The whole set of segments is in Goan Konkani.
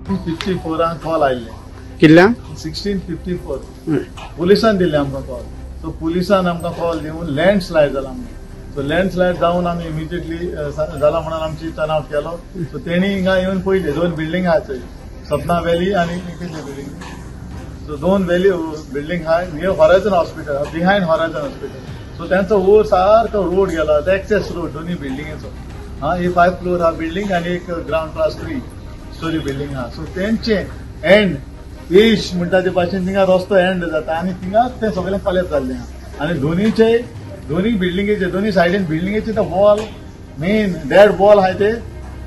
54 कॉल आयिल्ले. कितल्यांक? 1654 पुलिसान दिल्ले आमकां कॉल. सो पुलिसान आमकां कॉल दिवन लँड स्लायड जाला आमकां. सो लँड स्लायड जावन आमी इमिजिएटली जाला म्हणून आमची टर्न आवट केलो. सो तेणी हिंगा येवन पयले दोन बिल्डींग आहा थंय, सपना व्हॅली आनी कितली बिल्डींग, सो दोन व्हॅली बिल्डींग आहा near Horizon hospital, behind Horizon hospital. So त्यांचो वयर सारको रोड गेला, एक्सेस रोड दोन्ही बिल्डिंगेचो. हा ही 5 फ्लोर हा बिल्डींग आनी एक ग्रावंड प्लस 3 स्टोरी बिल्डींग आहा. सो तेंचे एंड एज म्हणटा ते भाशेन थिंगा रस्तो एंड जाता आनी थिंगा तें सगळें कॉलेप्स जाल्लें आहा. आनी दोनीचे दोनी बिल्डिंगेचे दोनी सायडीन बिल्डिंगेचे ते वॉल मेन डेड वॉल आहा ते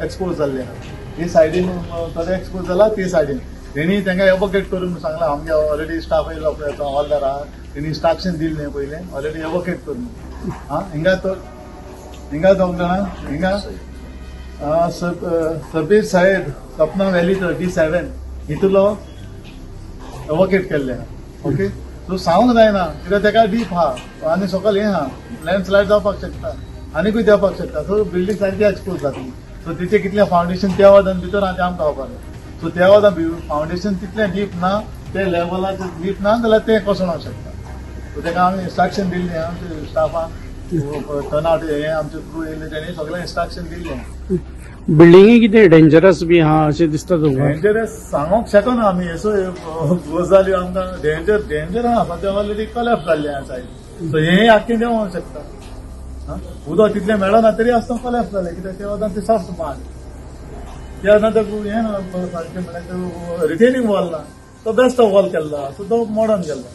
एक्सपोज जाल्ले आहा. ते सायडीन थोडे एक्सपोज जाला, ते सायडीन तेणी तांकां एवोकेट करून सांगलां. आमगे ऑलरेडी स्टाफ येयलो पळय हॉलदार आहा, तेणी इन्स्ट्रक्शन दिल्लें पयलें ऑलरेडी एवोकेट करून. आं हिंगा तो हिंगा दोग जाणां हिंगा सबीर साहेब सपना व्हॅली D7 हितूलो एवोकेट केल्ले आहा. ओके, सो सांगूंक जायना कित्याक तेका डीप आहा आनी सकयल हें आहा, लँडस्लायड जावपाक शकता आनीकूय देंवपाक शकता. सो बिल्डींग सारकी एक्सपोज जातली. सो तिचें कितलें फावंडेशन त्या वादान भितर आहा तें आमकां खबर आहा. सो त्या वादान फावंडेशन तितलें डीप ना, ते लेवलाचेर डीप ना जाल्यार तें कोसळोंक शकता. सो तेका आमी इन्स्ट्रक्शन दिल्लें आमच्या स्टाफान, टर्न आवट हें आमचे क्रू येयल्ले तेणी सगळें इन्स्ट्रक्शन दिल्लें. बिल्डिंगे कितें डेंजरस बी आहा अशें दिसता तुमकां? डेंजरस सांगूंक शकना आमी, असो गजाली आमकां डेंजर डेंजर आहा. सद्या ऑलरेडी कॉलेप्स जाल्लें आहा सायड. सो हें आख्खें देंवोंक शकता. उदक तितलें मेळना तरी आसतना कॉलेप्स जालें कित्याक त्या वतान ते सॉफ्ट माल, त्या वतान ते हें ना सारकें म्हणल्यार रिटेनिंग वॉल ना, तो बेस्ट वॉल केल्लो, सो तो मोडोन गेल्लो.